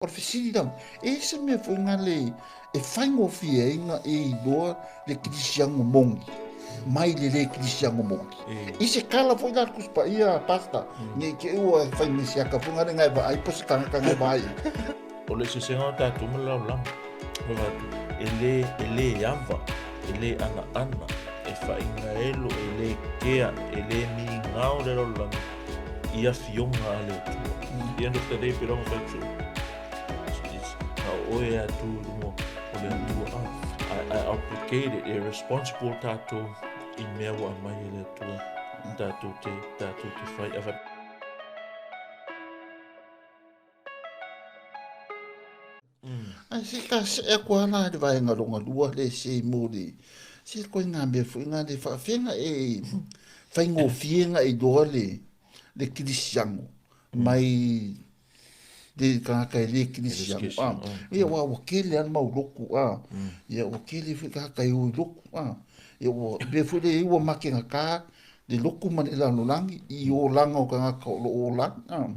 O le fesili lava, e i ai se mea foi lea e faigofie ai ona e iloa le kerisiano moni mai le le kerisiano moni? I se tala foi la a le Tusi Paia, Pastor, ne i te i ua fai mai siaka foi lea na e vaai po o se tagata na e vaai ai. O le eseesega o tatou ma le lalolagi, o le atu, e le, e le ava, e le anaana, e faaigaelo, e le kea, e le migao le lalolagi i afioga a le Atua. The end of the day, pēlā ona fai atu, na o oe e atu i luga o le Atua. Ah, I obligated, e responsible tātou i mea ua aumai e le Atua, tātou te, tātou te whai. A Ae se ka see atu lava la i le vaega lona lua lea se mo le se koe ngā mea foi ngā le faafega e faigofie nga iloa le le kirisiano mai le tagata e le kirisiano a ia ua ua kele lava le mau lotu a ia ua kele foi tagata e o i lotu a ia ua mea foi lea ua makegata le lotu ma le lalolagi i olaga o tagata o lo o ola ai.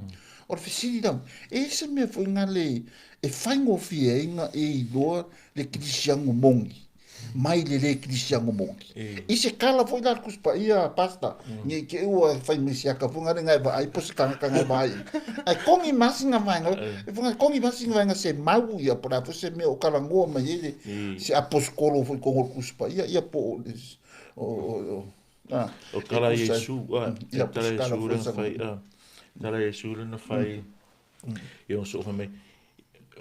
O le fesili lava, e i ai se mea foi lea e faigofie ai ona e iloa le kerisiano moni mai le le kerisiano moni? I se tala foi la a le Tusi Paia, Pastor, ne i te i ua fai mai siaka foi lea na e vaai po o se tagata na e vaai ai. Ae togi ma sina vaega, e foi togi ma sina vaega se mau ia po o le a foi se mea o talanoa mai ai le se aposetolo foi i totonu o le Tusi Paia ia po o le O tala Iesu, a, tala Iesu lea na fai, a, tala Iesu lea na fai, ia o soo fai mai,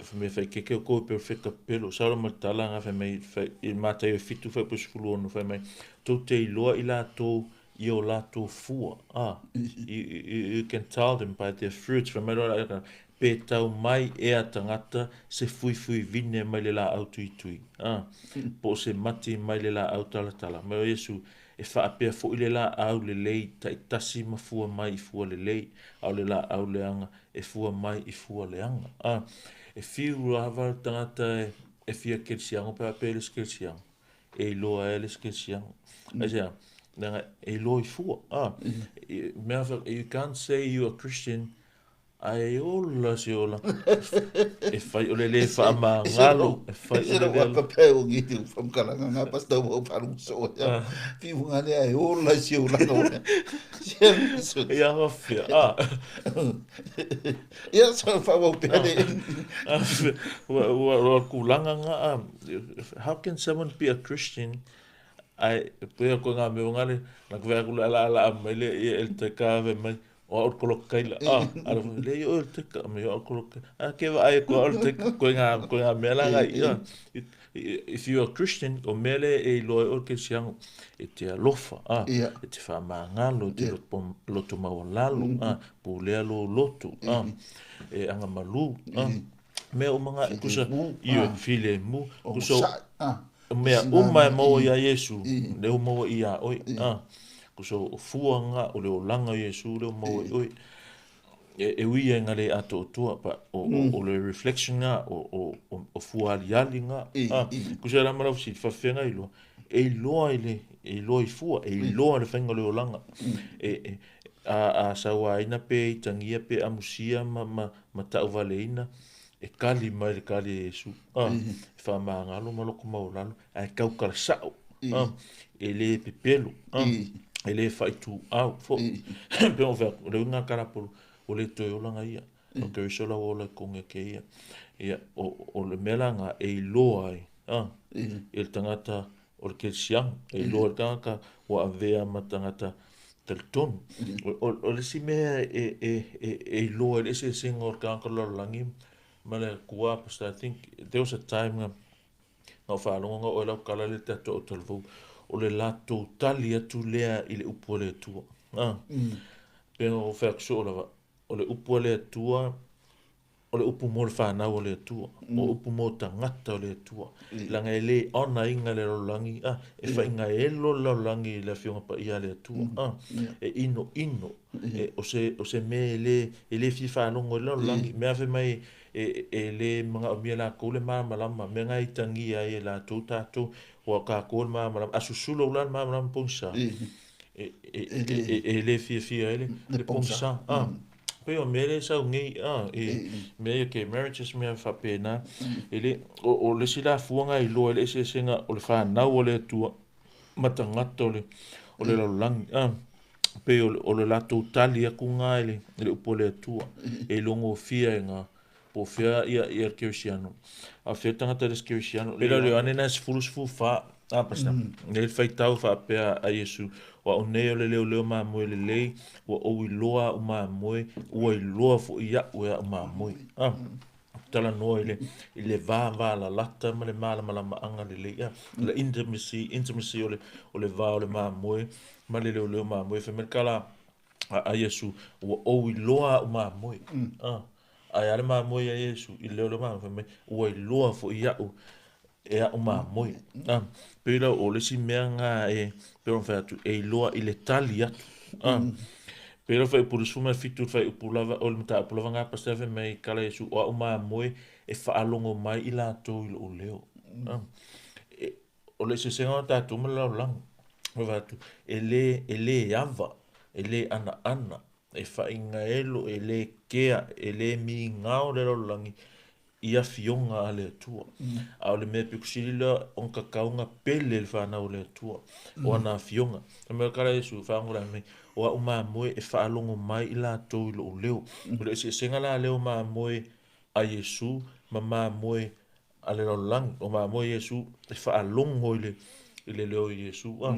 fai mai fai keke o koe perfecta pelo, sa ma tala nga fai mai, fai, i Mataio e 7 fai po 16, fai mai, tou te iloa i latou i o latou fua, a, you can tell them by their fruits, fai mai loa, pe tau mai ea tagata se fuifui vine mai le laau tuitui, a, po o se mati mai le laau talatala. Mai o Iesu, e faapea foi le laau lelei taitasi ma fua mai i fua lelei, a o le laau leaga e fua mai i fua leaga. A, e fiu lava le tagata e fia kerisiano pe a faapea e le o se kerisiano, e iloa ai le isi kerisiano. Aisea? Leaga e iloa i fua. A, mea you can't say you are Christian Ae ola se ola e fai o le le faamagalo e fai o le le Pape o ngi te whamkalanga ngā pasta o wharungu so ia. Whiu ngā lea e ola se ola no. Ia whawhia. Ah. Ia so whawau pea le. Ua kulanga ngā. How can someone be a Christian ai pea ko ngā mea o ngā le na kawea aku le ala ala mai le ia el te kāwe mai O au kolo kaila, ah, ara whai, le i oe teka, me o au kolo kaila, ah, ke wa ai ko au teka, koe ngā, koe ngā mea la ngā i, ah, if you are Christian, o mea le e iloa e oe ke siango, e te alofa, ah, e te whamangalo, e te loto maualalo, ah, pulea lo loto, ah, e anga malu, ah, mea uma ngā, kusa, ioe, filemu, kusa, O mea uma e maua iā Iesu, lea ua maua iā oe. A, ko so o fuanga, o le olaga o Iesu lea ua maua i oe. E ui ai nga le atoatoa, but o, o, o le reflection nga, o, o, o, o fua aliali nga. A, ko se la ma lau fesili, faafefea nga iloa? E iloa i le, e iloa i fua, e iloa le faiga o le olaga. E, e, a, a sauaina pe itagia pe amusia ma, ma, ma tauvaleina, e kali mai le kali a Iesu, a, e faamagalo ma loko maualalo, ae taukala sa'o, a, e le pepelo, a, e le faaituau fo'i. Pei ona ou fai atu, o le uiga lava kalapolo, ua le toe olaga ia, o Keriso la ua ola i kogi ake ia. Ia, o, o le mea la lena e iloa ai, a, i le tagata o le kerisiano, e iloa i le tagata ua avea ma tagata talitonu. O le isi mea e iloa ai le eseesega o le tagata o le lalolagi ma le Atua, Pastor, I think there was a time na ou faalogo na oo ai lau tala lea i le tatou au talavou, o le latou tali atu lea i le upu a le Atua. Pei ona ou fai atu soo lava, o le upu a le Atua, O le upu mo le fanau a le Atua, o upu mo tagata o le Atua. Leaga e le honour ina le lalolagi, a, e faigaelo le lalolagi i le Afioga Paia a le Atua, a, e inoino, e, o se, o se mea e le, e le fia faalogo ai le lalolagi. Mea fai mai e, e le manaomia e latou le malamalama, mea na e itagia ai e latou tatou, ua o tatou le malamalama. A susulu la le malamalama pogisa, e, e, e, e le fiafia ai le, le pogisa, a. Pei o mea lea e sau nei a i mea ia gay marriages mea faapena e le o le isi la fuaga e iloa ai le eseesega o le fanau a le Atua ma tagata o le lalolagi a pei o le latou tali atu na i le upu a le Atua e ilogofia e na po o fea ia ia le kerisiano a o fea le tagata e le o se kerisiano. Pei la o le Ioane lena e 10 14 a pastor nei le faitau faapea a Iesu, o au nei o le leoleo mamoe lelei, ua ou iloa au mamoe, ua iloa foi iaʻu e au mamoe. A talanoa i le i le vavalalata ma le malamalamaaga lelei a le intimacy intimacy o le va o le mamoe ma le leoleo mamoe. Fai mai le tala a Iesu, ua ou iloa au mamoe. A ae a le mamoe ia Iesu i le leoleo mamoe, fai mai ua iloa foi iaʻu e a'u mamoe. A, pei la o le isi mea na e pei ona fai atu, e iloa i le tali atu. A, pei la fuaiupu 27 le fuaiupu lava, o le mataupu lava na pastor fai mai kala Iesu, o a'u mamoe e faalogo mai i latou i lo'u leo. A, e, o le eseesega o tatou ma le lalolagi. Ua fai atu, e le ava, e le anaana, e faaigaelo, e le kea, e le migao le lalolagi i afioga a le Atua. A o le mea pito sili lea ona tatau ona pele le fanau o le Atua, o ana afioga. Fai mai o le tala a Iesu, faagola mai, o a'u mamoe e faalogo mai i latou i lo'u leo. O le eseesega la lea o mamoe a Iesu ma mamoe a le lalolagi. O mamoe a Iesu e faalogo i le leo o Iesu. A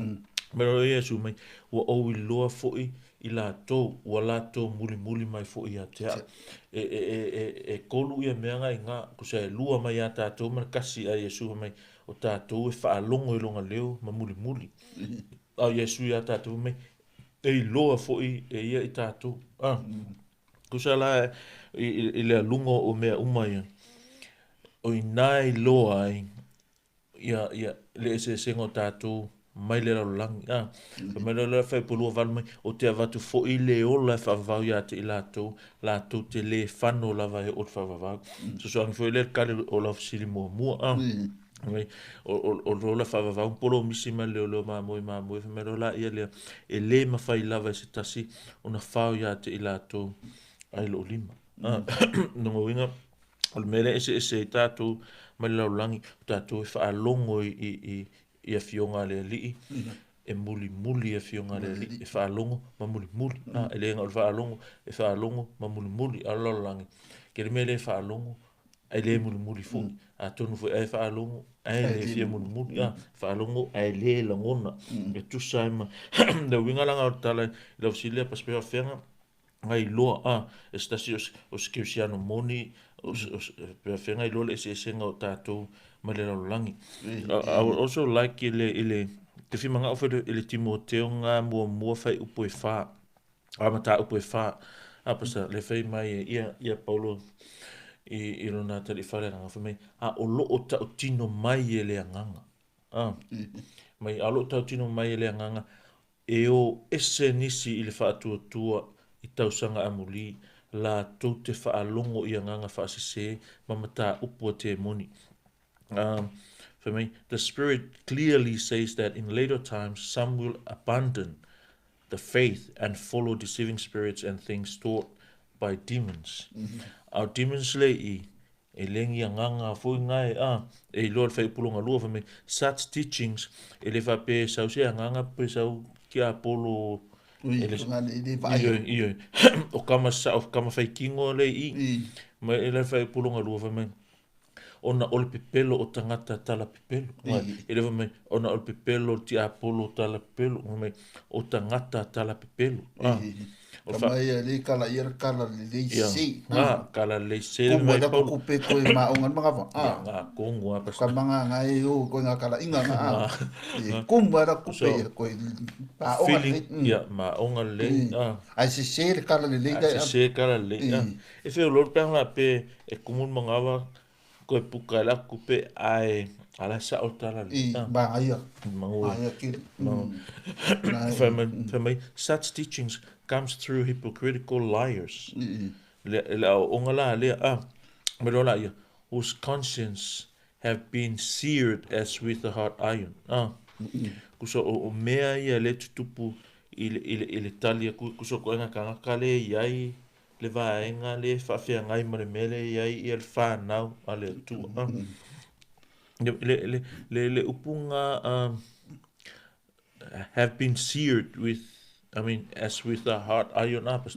mai loa Iesu mai, ua ou iloa foi i latou, ua latou mulimuli mai foi ia te a'u. E tolu ia mea na i ina, tusa e lua mai ia tatou ma le tasi a Iesu fai mai, o tatou e faalogo i lona leo ma mulimuli. A o Iesu ia tatou fai mai, e iloa foi e ia i tatou. A tusa la i le aluga o mea uma ia, o ina e iloa ai ia ia le eseesega o tatou mai le lalolagi. A fai mai loa le fuaiupu 28 mai, o te avatu foi le ola e faavavau ia te i latou, latou te le fano lava e oo i le faavavau. Fesoasoani foi lea i le tali o lau fesili muamua. A mai o le ola faavavau polomisi mai le leoleo mamoe mamoe, fai mai loa la ia lea, e le mafai lava e se tasi ona fao ia te i latou ai loo lima. A lona uiga o le mea lea e eseese ai tatou mai le lalolagi, o tatou e faalogo i afioga a le Alii, e mulimuli i afioga a le Alii, e faalogo ma mulimuli. A e le na o le faalogo, e faalogo ma mulimuli. A o le lalolagi, tele mea le faalogo ae le mulimuli foi. Atonu foi ae faalogo ae le fia mulimuli. A faalogo ae le lagona. E tusa ai ma le uiga la o le tala i lau fesili lea, pastor, faafefea na iloa a e se tasi o se kerisiano moni, o faafefea na iloa le eseesega o tatou mai le lalolagi. I would also like i le te fia manao foi i le Timoteo nga muamua fuaiupu e 4, a mataupu e 4. A pastor, le fai mai e ia Paulo i lona atalii fale fai mai, a o loo tautino mai e le Agaga. A mai a o loo tautino mai e le Agaga e o ese nisi i le faatuatua i tausaga amuli, latou te faalogo i agaga faasese ma mataupu a temoni. Fai mai, the Spirit clearly says that in later times some will abandon the faith and follow deceiving spirits and things taught by demons. A o demons le i e lengi agaga foi ngae a e iloa le fuaiupu lona lua, fai mai, such teachings, e le faapea e sau se agaga pe sau tiapolo. Ui, E le le vaai. Ioe, ioe. O kama sa o kama faitino le i. Mai e le fuaiupu lona lua fai mai, ona o le pepelo o tagata tala pepelo. E le fai mai, ona o le pepelo o le tiapolo tala pepelo. Fai mai, o tagata tala pepelo. Ah. O Ka mai e le kala ia le kala le lei se. Nga, kala le se le mai Paulo. Ko kupe koe ma o ngana magawa. Ah. Nga, kongu a Ka manga nga e o koe nga kala inga nga. Ah. E kumu ara kupe ia koe ma o ngana le. Ia, ma o ngana le. Ah. Ai se se le kala le lei. Ai se se kala le. Ah. E fe o lor pe nga pe e kumu magawa koe puka e la kupe ae ala sa o tala le. I ma ia. Mangu. Aia ki. Fai mai, such teachings comes through hypocritical liars. Le o nga la le a me lo la ia, whose conscience have been seared as with a hot iron. Ah. Kuso o mea ia le tutupu i le tali aku kuso ko nga kanga kale iai Le vaega le faafeagai ma le mea lea e i ai ia le fanau a le Atua. Le upu ga have been seared with, I mean, as with a hot iron up.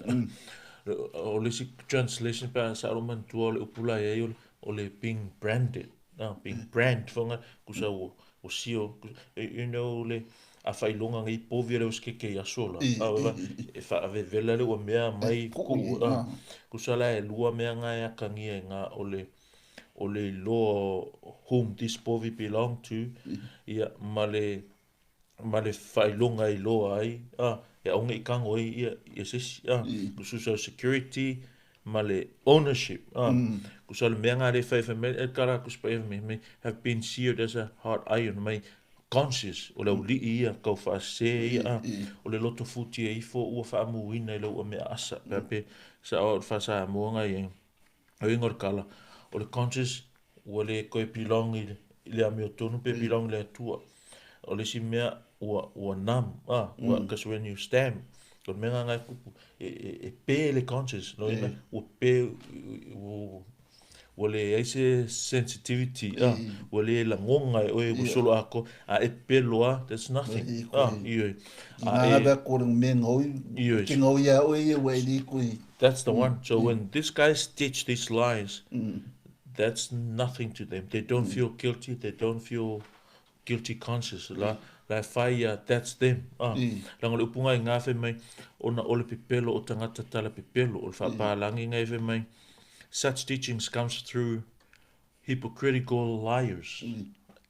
O le isi translation pe a sa o manatua o le upu la i ai o le being branded. No, being brand fonga kusa o o sio le a whailoga ngai povi le uske ke aso la. A e whaavevela le ua mea mai ku kusa la e lua mea ngai akangia ngā o le iloa whom this povi belong to ia ma le faailoga i loa ai e aoga i kago ai ia ia sesi kususa security ma le ownership kusa le mea ngā le fai fai mai e kara kuspa e mai have been seared as a hot iron mai conscious o le auli'i ia kau faasē ia o le loto futi e ifo ua faamuina i lau mea asa pe pe sa o faasamoa ngai e o ingo le kala o le conscious ua le koe belong i le amiotonu pe belong i le Atua o le isi mea ua numb ua because when you stamp o le mea ngai kupu e pe le conscious no ina ua pe ua le ai se sensitivity ua le lagoga e oe ua solo ako a e pelo there's nothing ioe. A e ko le me ngoi ke ngoi ia oe ua e li koe. That's the one. So when these guys teach these lies, that's nothing to them. They don't feel guilty. They don't feel guilty conscious. La la fai ia, that's them. Langa le upunga i ngā whai mai, ona o le pepelo o tangata tala pepelo, o le whaapālangi ngai whai mai. Such teachings comes through hypocritical liars,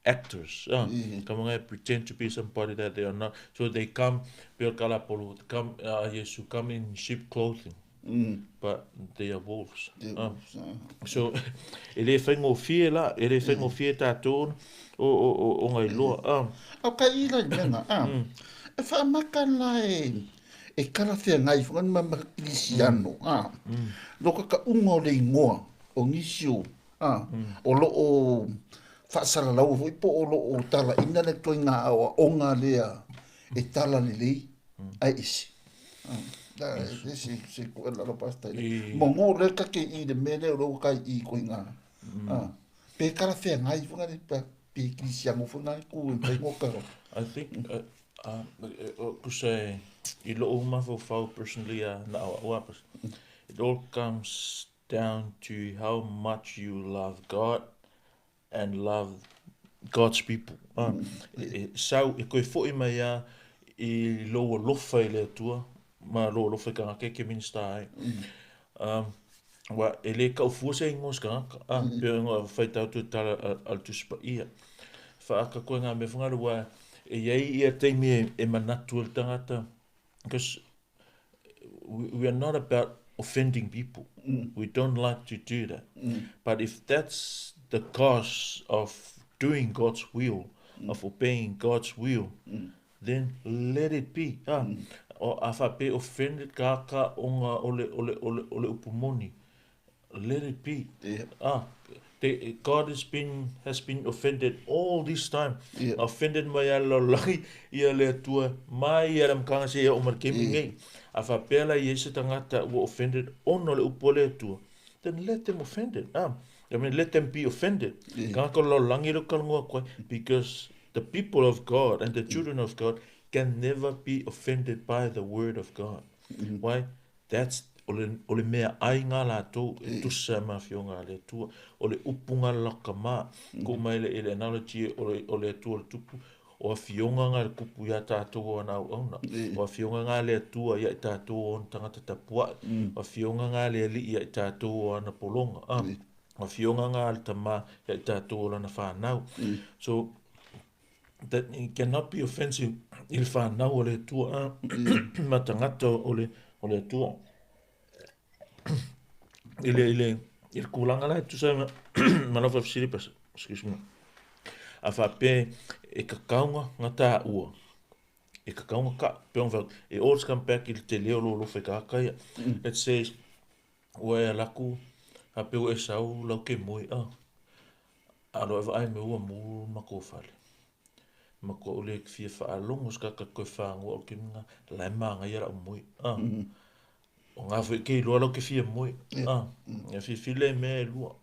actors. Kama ngai pretend to be somebody that they are not. So they come, peo kalapolo, come, Yesu, come in sheep clothing. But they are wolves. So, e le whaingofie la, e le whaingofie tātou o ngai loa. Au ka i lai menga, e whaamaka la e karawhea ngai whangani ma ma Krisiano, Lo ka unga o le ingoa, o ngisio, o lo o whaasalalau foi po o lo o tala ina le toi ngā o onga lea e tala lelei, ai isi. Da, e se se ko la lo pasta le. Mo ngo le ka ke i le mele o lo kai i ko ngā. Pe karawhea ngai whangani pa pe Krisiano whangani ku e pai ngo karo. I think, kusa i lo o mawhau personally na awa it all comes down to how much you love God and love God's people. E sau e koe foi mai a i lo alofa i le Atua ma lo alofa i kangaka ke minister ai. Wa e le kau fua se ingoa se kangaka. Pe ingoa whai tau tu tala al tuspa ia. Whaaka koe ngā mea whangaru wa e iai ia teimi e manatu le tangata. Because we are not about offending people. We don't like to do that. But if that's the cost of doing God's will, of obeying God's will, then let it be. O a whape offended ka ka onga o le upumoni. Let it be. God has been offended all this time. Offended mai ala lalagi ia le Atua mai ia le mkanga se ia o markemi ngai. A whapea la i ese tangata ua offended ono le upu o le Atua. Then let them offend it. I mean, let them be offended. Kangaka lalagi le kalunga koe, because the people of God and the children of God can never be offended by the word of God. Why? That's o le mea ai ngā lātou e tusa ma fionga le Atua o le upunga laka ma ko mai le ele analogy o le Atua le tupu o a fionga ngā le kupu ia tātou o anau auna o a fionga ngā le Atua ia i tātou o ona tangata tapua o a fionga ngā le ali ia i tātou o ana polonga o a fionga ngā le tama ia i tātou o lana whānau. So that it cannot be offensive i le whānau o le Atua ma tangata o le Atua i le kulanga la tusa ma lau faafesili pas, excuse me, a faapea e kakaunga ngā tāua e kakaunga ka pe ona e always come back i le tele o lo lofe kaka ia. Let's say ua e alaku a pe ua e sau lau ke moe a lo e vaai me ua mu ma ko fale ma ko le fia whaalongo ska ka koe whaangua o ke mga la e maanga ia rau moe. O ngā foi ke iloa lau ke fia moe. E filifili le mea e lua.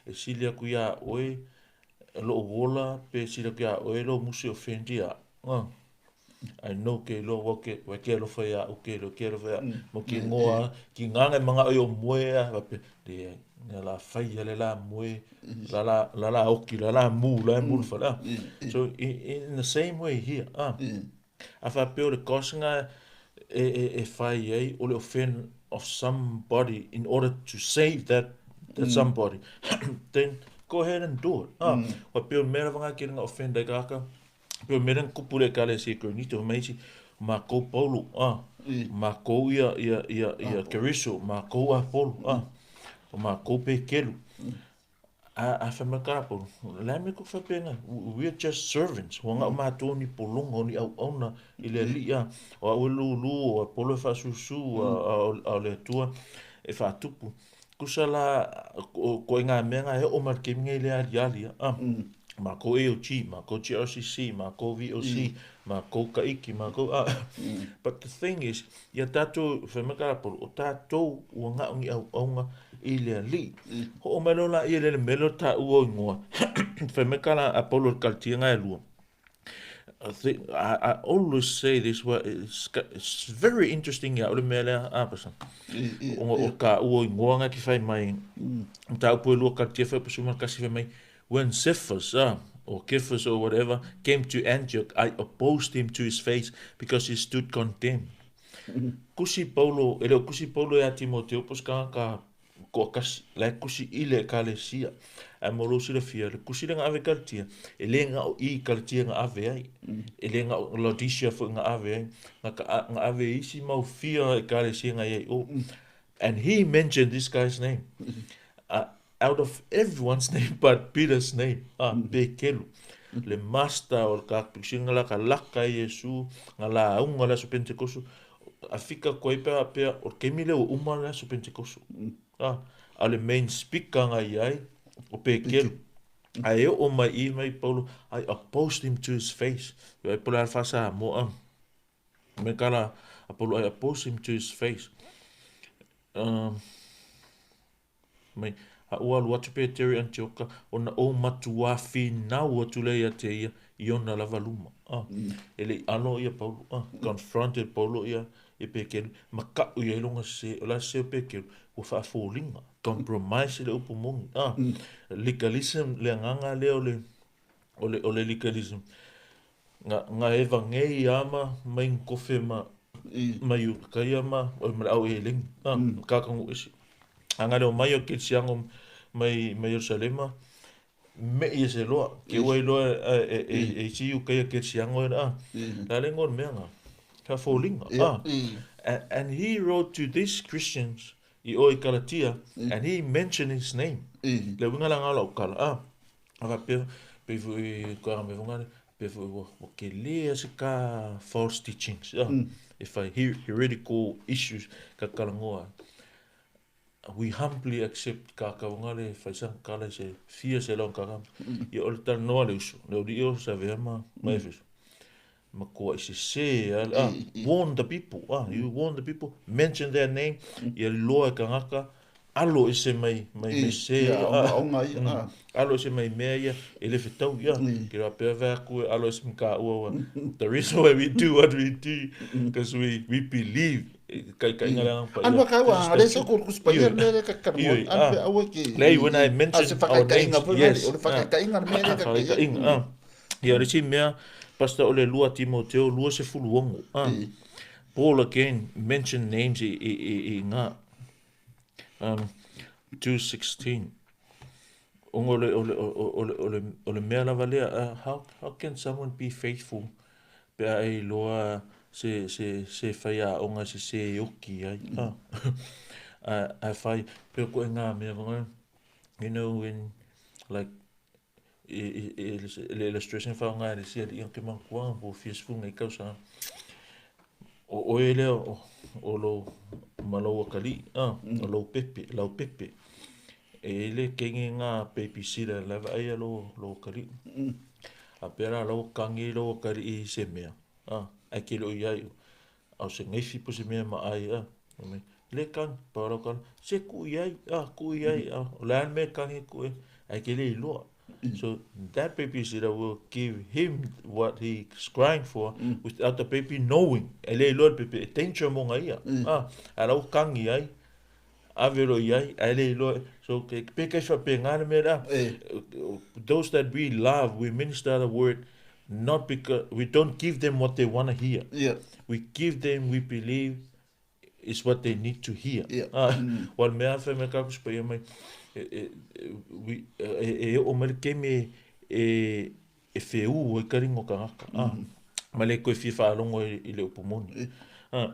E sili aku iā oe lou ola pe sili aku iā oe lou musi offend ia. I know ke iloa ua ke ua ke alofa ia au ke iloa ke alofa ia mo ke ngoa ki nganga e manga o i o moe a faapea leai na la fai ia le la moe la la la la oki la la mu la mu le fale. So in the same way here, a faapea o le cause nga e fai ai o le offend of somebody in order to save that somebody, then go ahead and do it. Ua pei o le mea lava nga ke nga offend ai kaka pei o le mea lea na tupu i le Ekalesia i Korinito, fai mai isi, makou Paulo, makou ia Keriso, makou Apolo, o makou Pekelu. A fai mai ka Apolo, o le a le mea tou te faapena ai? We are just servants. Ua na o matou ni pologa, o ni auauna i le Alii, o au e lulu, o Apolo e faasusu, a o le Atua e faatupu. Tusa la o ituaiga mea na e oo mai le taimi nei le aliali, makou AOG, makou GRCC, makou VOC, makou Kaiki, makou. But the thing is, ia tatou, fai mai ka Apolo, o tatou ua na o ni auauna i le Alii. Ho'o mai loa laia i le mea lea o le taua o igoa. Fai mai ka la Apolo i le Kalatia na e lua. I always say this, well, it's very interesting ia au le mea lea, pasa. Ona o taua o igoa na ke fai mai, mataupu e lua Kalatia fai pasuma le kasi fai mai, when Cephas, or Cephas or whatever, came to Antioch, I opposed him to his face because he stood condemned. Kusi Paulo, e le o kusi Paulo ia Timoteo, po o se tagata toatasi, la e kusi i le Ekalesia. Ae mo lou silafia, le kusi lea na ave i Kalatia, e le na o i Kalatia na ave ai, e le na o Laodicea foi na ave ai, na ave i isi mau fia Ekalesia na i ai o. And he mentioned this guy's name. Out of everyone's name but Peter's name, Pekelu. Le master o le kakapikusiga la ka laka e Iesu, nga lauga le aso Pentekoso, a fika atu ai pe a pea, o le taimi lea ua uma le aso Pentekoso. A o le main speaker nga i ai, o Pekelu. Ae oo mai i mai Paulo, I opposed him to his face. Ai po le a le faa-Samoa, me ka la, a Paulo, I opposed him to his face. Mai, a ua alu atu Petero i Antioka, ona ou matuā finau atu lea ia te ia i ona lava luma. E le i alo ia Paulo, confronted Paulo ia i Pekelu, makaʻu i ai lona sese, o le a sese o Pekelu, ua faafoliga, compromise le upu moni. Legalism, le agaga lea o le, o le legalism. Nga eva ngei ama mai kofe ma mai ukaia ma o ma le au eleni ka ka esi. A nga leo mai o kelisiago mai mai Ierusalema me'i e se loa ke ua iloa e isi ukaia kelisiago e la le igoa o le mea ga faafoliga. And he wrote to these Christians i o i Kalatia and he mentioned his name. Le uiga la ga o la'u tala a faapea pei fo'i koaga mea foga pe foi ua kelē a se ka false teachings e fai heretical issues ka talanoa. We humbly accept kakauga le faisaga tala i se fia se lau kaka ia o le talanoa le uso le auli'i o Savea ma Efeso matua'i sesē a warn the people, you warn the people, mention their name ia liloa e tagata alo ese mai mai mai sesē alo ese mai mea ia e le fetaui ke faapea fai atu e alo ese ma taua. The reason why we do what we do because we believe kaikaiga le Agaga Paia. Alu ka ua le se ko kusi paia le mea le ka ka mo alu pe aua ke Lei, when I mention se whakaikaiga foi yes o le whakaikaiga le mea le ka whakaikaiga ia le isi mea pastor o le lua Timoteo 26. Paul again mention names i ngā 2:16 ona o le mea lava lea, how can someone be faithful pe a e iloa se faiaoga se se oki ai ae fai pe o koe ngā mea whanga, you know, when like i le illustration whaonga e le sia li ke manatua po fia sefulu nei tausaga o oe lea o lou ma lou akalii o lou pepe lau pepe e i le kenge ngā babysitter la vaai a lou akalii a pea la lau kagi lou akalii i se mea ae ke le o iai a o se gaifi po se mea ma ai. Mai, le kagi, pau lau kala, se ku i ai, ah, ku i ai, ah, o le a le mea e kagi ku e, ai ke le iloa. So that babysitter will give him what he's crying for without the baby knowing. E le iloa le pepe, e danger mo nga ia. Ah, a lau kagi ai, ave lo i ai, a le iloa. So ke pe kai whapenga le mea la. Those that we love, we minister the word, not because we don't give them what they want to hear. We give them, we believe, is what they need to hear. Ah, wa le mea whai me ka kusi pa ia mai, e o mai le kemi e wheu e karingo ka ngaka. Ah, ma le koe fia whaalongo i le upu moni. Ah,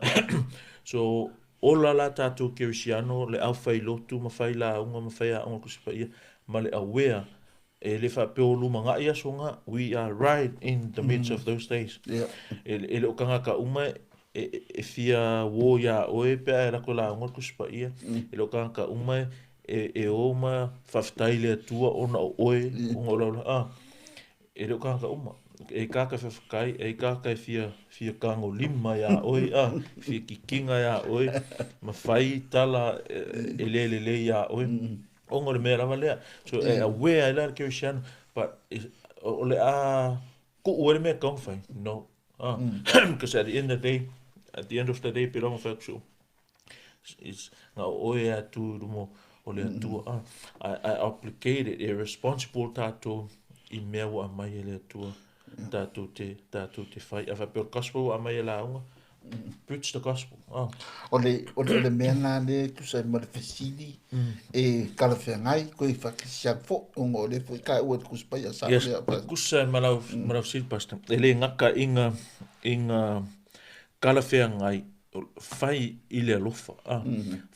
so, ola la tātou kerisiano, le au whai lotu, ma whai la unga, ma whai a unga kusi pa ia, ma le awea, e le whapeo luma ngā ia songa, we are right in the midst of those days. E le o kangaka uma, e fia wo ia oe pe a e lako la unga kusi pa ia, e le o kangaka uma e o ma whawhitai le atua ona o oe, unga o laula, ah, e le o kangaka uma. E kaka whawhakai, e kaka e fia kango lima ia oe, ah, fia kikinga ia oe, ma whai tala e le le le ia oe. Ongo le mea lava lea. So e aware ai la le kerisiano, but o le a ku ue le mea kaunga whai. No. Ah. Because at the end of the day, at the end of the day, pe rongo whai kusu, it's ngā oe a tu rumo o le atua. Ah, I obligated, e responsible tātou i mea ua mai e le atua, tātou te whai. A whai peo gospel ua mai e la unga, preach the gospel. Ah. O le mea ngā le tusa ma le fesili e kalawhengai koe whakisian fo, ongo o le fo i kai ua te kusipai a sa. Yes, kusa malau sili pastor. E le ngaka inga kalawhengai whai i le alofa. Ah,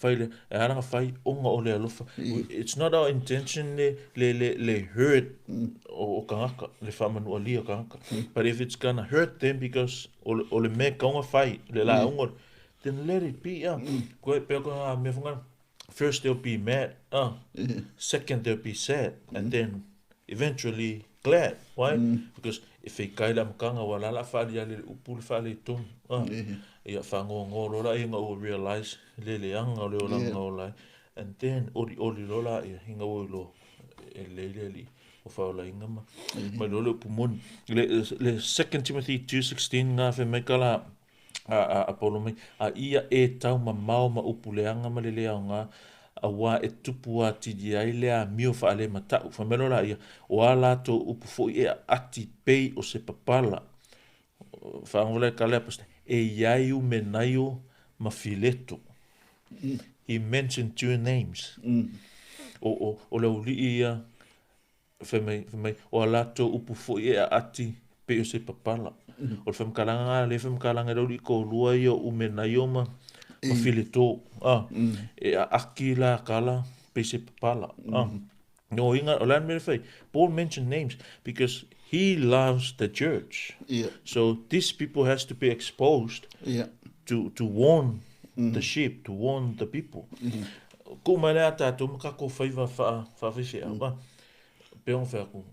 whai le, e aranga whai onga o le alofa. It's not our intention le hurt o kangaka, le whamanu alia kangaka. But if it's gonna hurt them because o le mea kaunga whai, le la ungo, then let it be. Ah. Koe peo ko ngā mea whangana, first they'll be mad, second they'll be sad, and then eventually glad. Why? Because if e kai la makanga wa lala whaali ale le upu le whaali i tonu. Ia whango lola inga ua realize le le anga le o langa o lai. And then ori ori lola ia hinga ua lo e le le li o whaola inga ma. Ma lo le upu moni. Le 2 Timothy 2:16 ngā whe mai kala a Paulo mai. A ia e tau ma mao ma upu le anga ma le lea o ngā a wā e tupu a tidi ai le a mio whaale matau. Whamelo la ia, o a lātou upu fo i e ati pei o se papala. Whaangola e kalea paste, e iai u menaio ma fileto. He mentioned two names. O le uli ia, whamai, o a lātou upu fo i e ati pei o se papala. O le whamkalanga, le whamkalanga le uli ko lua ia u menaio ma fileto. Ah, e a aki la kala pe se papala. Ah. No, inga, o lan mere whai, Paul mentioned names because he loves the church. Yeah. So these people has to be exposed to warn the sheep, to warn the people. Ko mai lea tātou makako whaiva wha whawhiwhi. Peong whaku,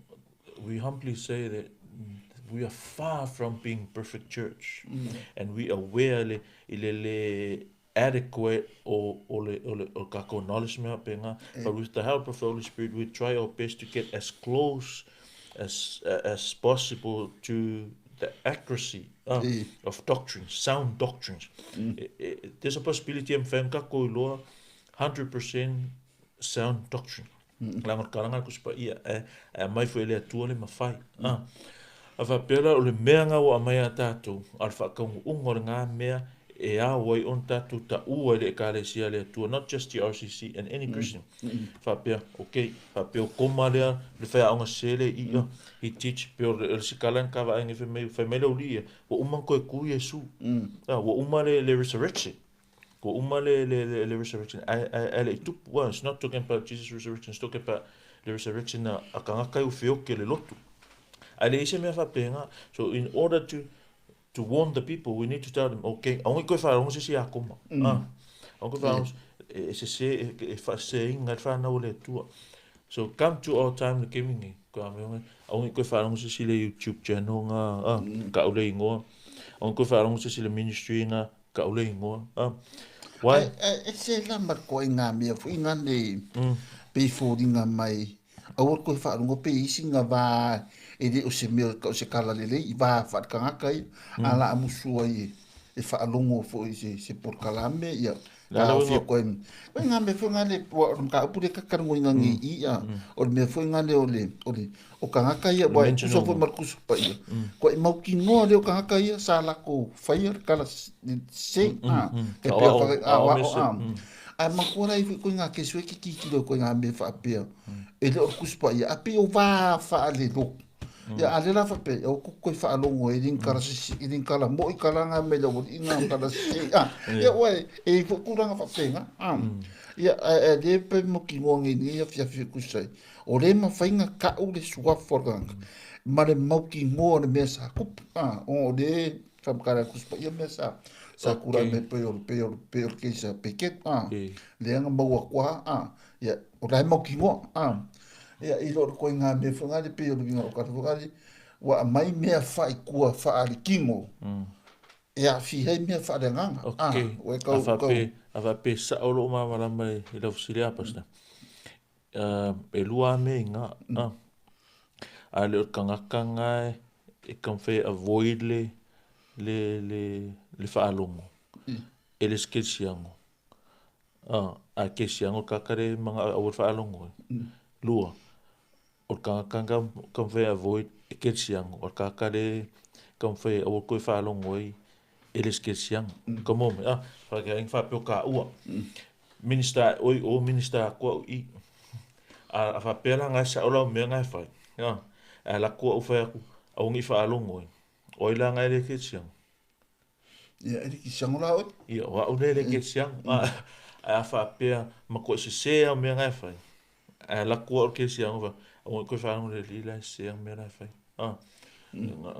we humbly say that we are far from being perfect church. And we are aware le, i le le adequate o le kako knowledge mea penga. But with the help of the Holy Spirit, we try our best to get as close as possible to the accuracy of doctrines, sound doctrines. There's a possibility am whae kako iloa 100% sound doctrine. Langa karanga kusipa ia e mai fo ele atua le mawhai. A whapera o le mea ngā o a mai a tātou, a le whakaungu unga o le ngā mea e a wai on tātou ta ua le ekalesia le atua, not just the RCC and any Christian. Whapea, okay, whapea o koma lea, le whai aonga sele ia, he teach, peo le sikalan ka vaengi whai mai le uli ia, wa uma koe ku Yesu, wa uma le resurrection. Ko uma le resurrection, a le tupu, well, it's not talking about Jesus' resurrection, it's talking about the resurrection a kangaka i uwheoke le lotu. A le ise mea whapenga, so in order to warn the people, we need to tell them, okay, aongi koe wharongo se si a koma. Aongi koe wharongo e se se, e whase inga whanau le atua. So come to our time le kemingi, aongi koe wharongo se si le YouTube channel ngā, ka ule ingoa. Aongi koe wharongo se si le ministry ngā, ka ule ingoa. Why? Ai, e se la ma ko ngā mea fo inga le pe fōringa mai aua koe whaarungo pe isi ngā vā e le o se mea ka o se kala lele i vā whaakangaka i a la amusua i e whaalongo fo i se porokalame ia La la ka fia wingo. koe koe ngā mea fo ngā le ua o ka upu le kakarungo i ngā ngi i a o le mea fo ngā le o le o le o kangaka ia Le wa mention kusa fo o. mar kusa pa ia koe mau ki ngoa le o kangaka ia sa lako whaia le kala se a e Ka pea o whaka a a o wa o mese. a ai makua lai fo koe ngā kesu e ki ki ki koe ngā mea whaapea e le o le kusa pa ia a pe o wā wha le lo ia a le la whape o ku koe whaalongo e ring kala sisi e ring kala mo i kala ngā me le o i ngā kala sisi a ia oe e fo kuranga whapenga a ia e le pe mo ki ngoa ngi ni ia fia fia kusai o le ma whainga ka u le sua foranga ma le mau ki ngoa le mea sa kupu a o le whamkara kusa ia mea sa sa kura Okay. me pe o pe o pe o keisa peket a Okay. le anga maua kwa a ia o lai mau ki ngoa a ia i loro koe ngā mea whangari pe o le winga o kata whangari wa mai mea whai kua whaari kingo e a fi hei mea whaare nganga a Okay. o e A kau fa kau pe a fa pe sa o lo ma mala mai i lau sile apa sta. E lua me inga. A a le o kangaka ngai e kamfe avoid le le le le whaalongo. E le skelsiango. A a kesiango kakare manga au whaalongo. Lua. O kangaka kamfe avoid e kelsiango. O kakare kamfe au koe whaalongo e e le skelsiango. Ka mo me. A whakea ing whapeo ka ua. Minister oi o minister kua i. A whapea la ngai sa ola mea ngai whai. A, a la kua u whai aku au ngi whaalongo e. Oi la ngai le kelsiango. ia e ki siango la oi Ia, o au le le kelsiango. A, a whapea ma koe se se au mea ngai whai. A la kua o kelsiango wha. Au ngi koe whaalongo le li la se au mea ngai whai. A,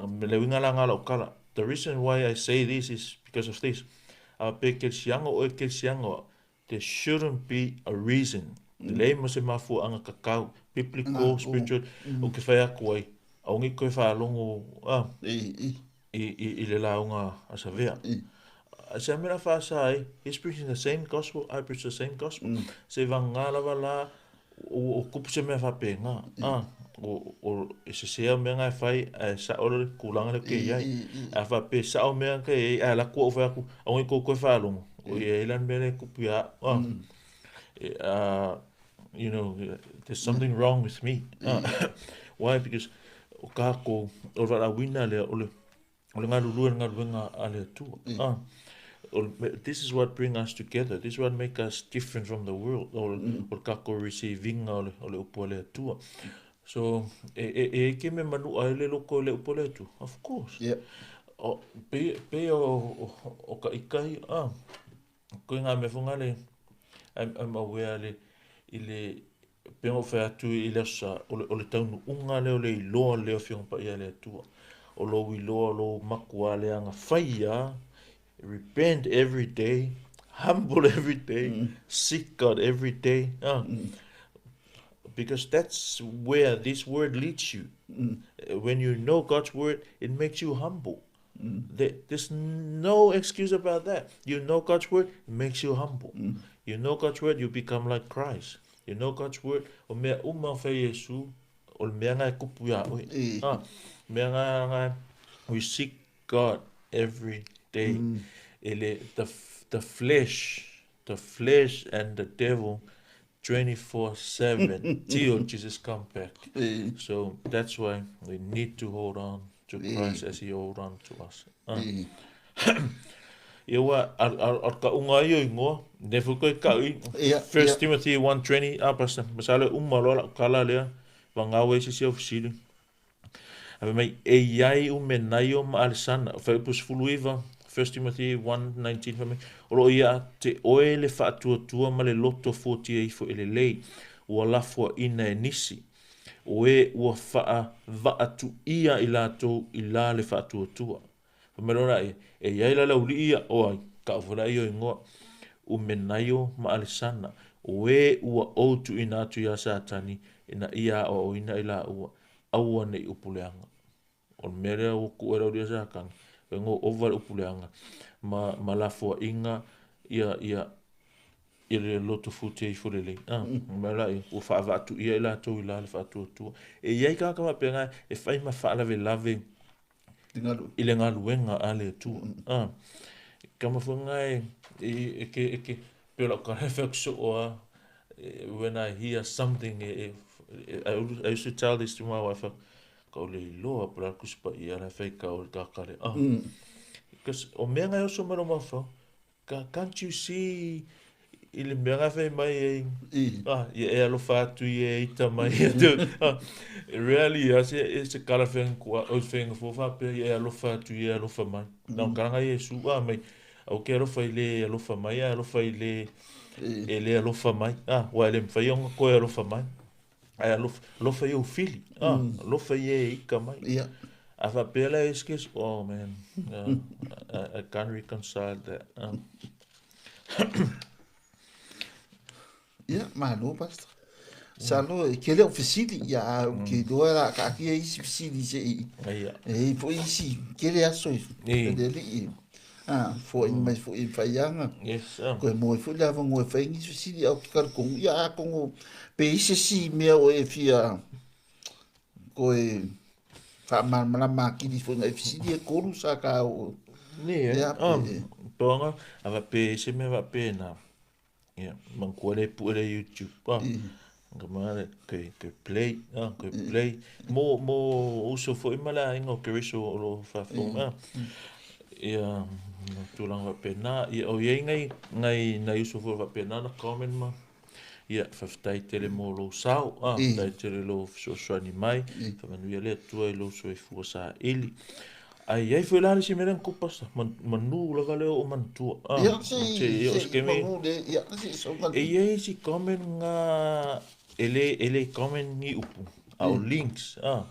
me le winga la ngā lau kala. The reason why I say this is because of this. A pe kelsiango o e kelsiango, there shouldn't be a reason. Le mo se mafu anga kakau, biblical, Ngā, o. spiritual, o ke whai aku ai. Au ngi koe whaalongo, a, e e i le launga a sa vea. e A se mea whaasa ai, he's preaching the same gospel, I preach the same gospel. Se vanga lava la, o kupu se mea whape ngā. A, o e se sea mea ngai whai, a sa olo le kulanga le ke iai. A whape sa o mea ke iai, a la kua o whai aku, au ngi koe koe whaalongo. O ia ilan mea le kupu ia, a, e, a, you know, there's something wrong with me. Why? Because o kako, o wala wina le, o le, o le ngalulua le ngaluenga a le Atua. Ah. O This is what bring us together. This is what make us different from the world. O, o le kako receiving o le, o le upu a le Atua. So, e, e, e ke me manu a le loko le upu a le Atua. Of course. ia O, pe, pe o, o, o ka ikai, ah, koe ngā mea whanga le, I'm aware le, i le, pe o whai atu i le asa, o le taunu unga le o le iloa le o whionga pa ia le Atua. O lo iloa lo makua le anga whaia, repent every day, humble every day, seek God every day. Because that's where this word leads you. When you know God's word, it makes you humble. There's no excuse about that. You know God's word, it makes you humble. You know God's word, you become like Christ. You know God's word, o mea uma whai Yesu, o mea ngai kupu ia oe. e Ah, mea ngai ngai, we seek God every day. E le, the flesh, the flesh and the devil 24/7 till Jesus come back. e So that's why we need to hold on to Christ as he hold on to us. Ah. e Ia wa, ar ka unga ia ingoa, ne fuko ka i. Ia, First ia. Timothy 1:20, a pastor, masale uma loa la kala lea, vangawe si si ofisili. Ave mai, e iai u menaio ma alisana, whai upus fuluiva, 1 Timothy 1:19 whai mai, o lo ia te oe le whaatuatua ma le loto fōtia ifo e le lei, ua lafua ina e nisi, o e ua whaa vaatu ia i lātou i la le whaatuatua. Whai mai lona e, e iai la uli ia, o ai, ka ufula ia ingoa, u menaio ma alisana, o e ua outu ina atu ia satani, ina ia o o ina i la ua, aua nei upuleanga. O le mea lea ua ku e lau lia sa kanga, e ngō ova le upuleanga, ma la fua inga, Ia, ia, ia le loto futia ifo lelei. Ah, mai la ua faavaatuia i latou i la le faatuatua. E i ai tagata faapena e fai ma faalavelave i le galuega a le Atua. Ah, kama foi nga e, e, ke, e ke, pe o lau kala e fai atu soo a, when I hear something, e, e, I used to tell this to my wife, ka o le iloa, po la kusi pa ia la fai ka o le kakale. Ah, because o mea nga e oso mai lo mafaufau, Can't you see i le mea nga fai mai ai ah, ia e alofa atu i e ita mai ah, really a se e se kala fenga kua o fenga fo fa pe ia e alofa atu i e alofa mai na mm. kala ngai Yesu ah mai au ke alofa i le alofa mai a alofa i le e le alofa mai ah wa le mfai onga koe alofa mai Ae alofa, alofa i ou fili. Ah, alofa i e ika mai. Ia. A faapea la e excuse, oh man, I can't reconcile that. Ia, malo, Pastor. Salo, e ke leo fesili, ia, a mm. ke iloa la kaatia isi fesili se i. Ia. E i foi isi, kele aso i, i. le alii. Ah, foai mai foi i whaianga. Yes, Koe moe foi le avangoa e whai ngisi fesili au ki karikongu. Ia a kongo pe i se si mea o e fia koe whaamalamalama akili foi ngai fesili e kolu sa ka o. Ni e. Ia, pe, Poanga, a pe se mea va pe na. Ia, manatua le pue le YouTube, ah. Ka mea ke, ke play, ah, ke play. Mo, mo uso foi ma le aiga o Keriso o lo o faafofoga, ah. Ia, ma tulaga faapena. Ia, o i ai nai, nai, nai uso foi faapena na comment ma, ia, faafetai tele mo lou sao, ah, faafetai tele lou fesoasoani mai, faamanuia le Atua i lou soifua saili. Ae i ai foi la le isi mea lea na tupu Pastor, manu lava lea o manatua. Ah, Ia, se i, se i manu le, ia, se i sauga E i ai isi comment nga e le, e le comment ni upu, a o links, ah.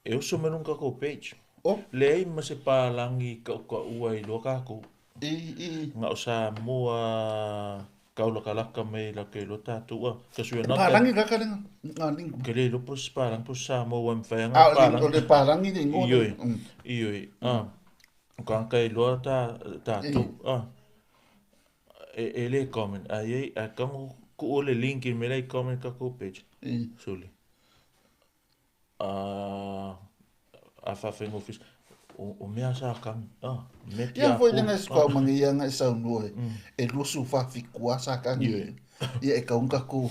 E oso mai luga kakou page. Oh. Leai ma se palangi kaukaua i loa kakou. I, i. Nga o Samoa kaulakalaka mai la ke iloa tatou a. Kasi we not Palangi la ka lenga, nga link. Ke le iloa po se palangi po se Samoa ua mawhai anga Ah, o le, palangi. o le palangi le ingoa. Ioi, ioi, ah. O ka ka iloa ta, tatou, ah. E, e le comment, ai ai, a kango ku o le link i me lai comment kakou page. Suli. A whawhengo o, o mea sa kang, ah, me Ia foi lenga e sukau mange ia nga e saunua e, e lusu whawhikua sa kangi. Ia e kaunga ko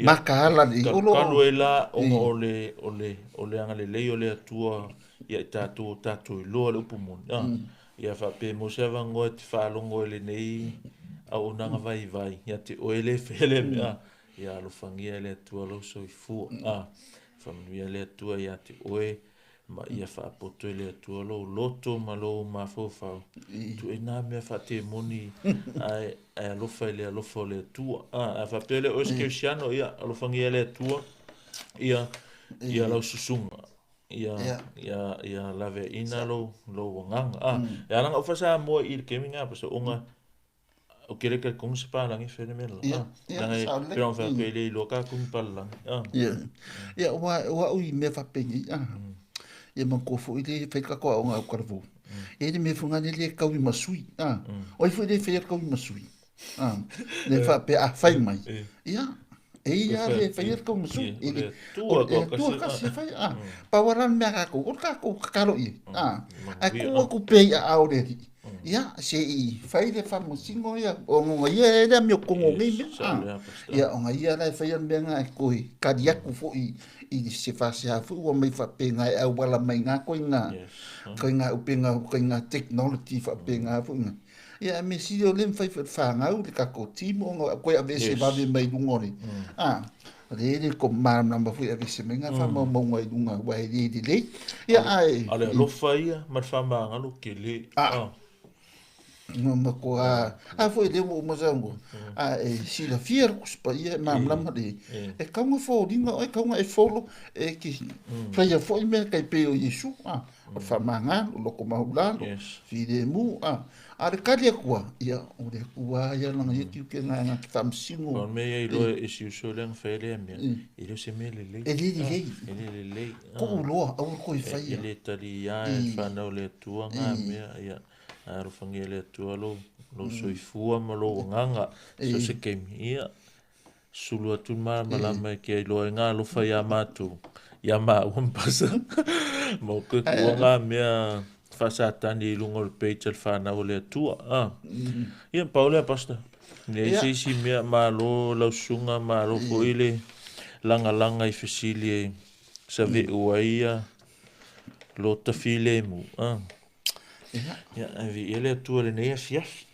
makaala le olo. Kalu e la onga o le, o le, o le anga le lei o le atua ia i tātou o tātou i loa le upu moni. Ah, Ia whape mo se avangoa te whaalongo e le nei au o nanga vai vai. Ia te oe le whele mea. Ia alofagia e le Atua lou soifua. A, faamanuia le Atua iā te oe, ma ia faapoto e le Atua lou loto ma lou mafaufau. Tuuina nā mea faatemoni, ae, ae alofa i le alofa o le Atua. A, a faapea lea oe se Kerisiano, ia alofagia e le Atua, ia, ia lau susuga. Ia, ia, ia laveaiina lou, lou agaga. A, e ala ona ou faasamoa i le kemi ngā, paso onga, O ke leka kongu se palangi whene mea la. Ia, ia, Nanga e sa le. pera wha koe le iloa ka kongu palangi. Ah. Ia, ia, ua, ua ui mea whapengi, ah. Ia ma kua fo i le whai kakoa o ngā ukarafo. E le mea whangane le kau i masui, ah. Oi fo i le whai kau i masui. Ah. Le whape a whai mai. Ia, e ia le whai a kau masui. E le tua tua kasi whai, ah. Pawaran mea kākou, o kākou kakalo i. Ah. Ai kua ku pei a ao le ri. Ia, se i whai le whamusingo ia, o ngonga ia e lea meo kongo ngei mea. Ah. Ia, o nga ia la e whai an mea ngā e koe kari aku fo i, i se whasea fu ua mai whape ngā e auala mai ngā koe ngā, koe ngā upenga, koe ngā technology whape ngā fu ngā. Ia, me siri o le mwhai whangau le kako timo, ngā koe a vese vave mai lunga ore. Ah, le le ko maramlama fui a vese mai ngā whamau maunga i lunga, wa e le le le. Ia, ai. Ale alofa ia, ma le whamangalo ke le. Ah. Ma ma ko a a foi le mo ma sango a e sila fia le kuspa ia e maramlama le e kaunga fōlinga o e kaunga e folo e ki whaia foi mea kai pe o Yesu a o le whamanga o loko mahulalo filemu a a le kali akua ia o le akua ia langa ia kiu ke ngā ngā ki whamsingo. O mea ia i loa e si uso le anga whaele a mea e leo se mea lelei. E le lelei. E le lelei. Ko uloa aua koe whaia. E le tali ia e whanau le atua ngā mea ia. Ae alofagia e le Atua lou, lou soifua ma lou agaga so se taimi. Ia, sulu atu le malamalama e te iloa ai ngā alofa iā mātou, iā māua ma Pasa. Ma o koe kua ngā mea faasatani i luga o le page a le whānau o le Atua. Ah. Ia, pau lea, Pastor. Leai se isi mea, malo lau susuga, malo foi le lagalaga i fesili e save'u ai ia lota filemu. Ah. Ia, ae viia le Atua i lenei afiafi.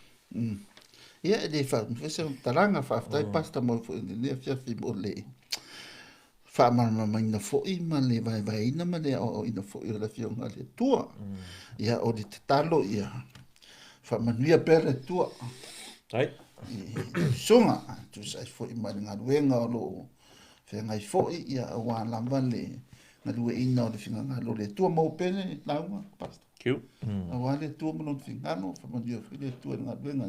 Ia, e le faaumi foi se faamatalaga. Faafetai Pastor mo foi lenei afiafi mo le faamalamalamaina foi ma le vaevaeina ma le aoaoina foi o le Afioga a le Atua. Ia, o le tatalo ia faamanuia pea le Atua Ai. i lau susuga, tusa ai foi ma le galuega o lo o feagai foi, ia aua lava le galueaiina o le finagalo o le Atua. Maua pea le lauga, Pastor. Kiu. Aua le Atua ma lona finagalo, faamanuia foi le Atua i le galuega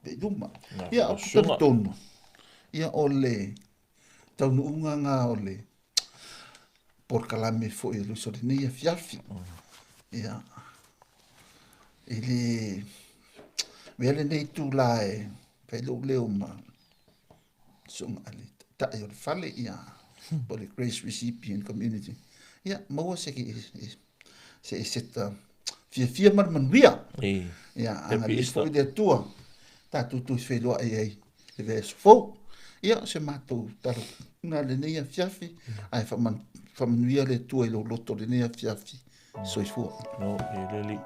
i luma. Ia, Lau ou te susuga. talitonu, ia o le taunuuga ngā o le polokalame foi e lusa o lenei afiafi. Ia, i le mea lenei itulā e fai lou leo ma susuga a le taitai o le fale, ia, po o le Grace Recipient Community. Ia, maua se se Eseta fiafia ma le manuia. Ei. Ia, Happy agalelei Easter. foi le Atua, tatou toe feiloai ai i le vaiaso fou. Ia, o se matou tala na lenei afiafi, ae faamanuia le Atua i lou loto lenei afiafi. Soifua. No, e le alii.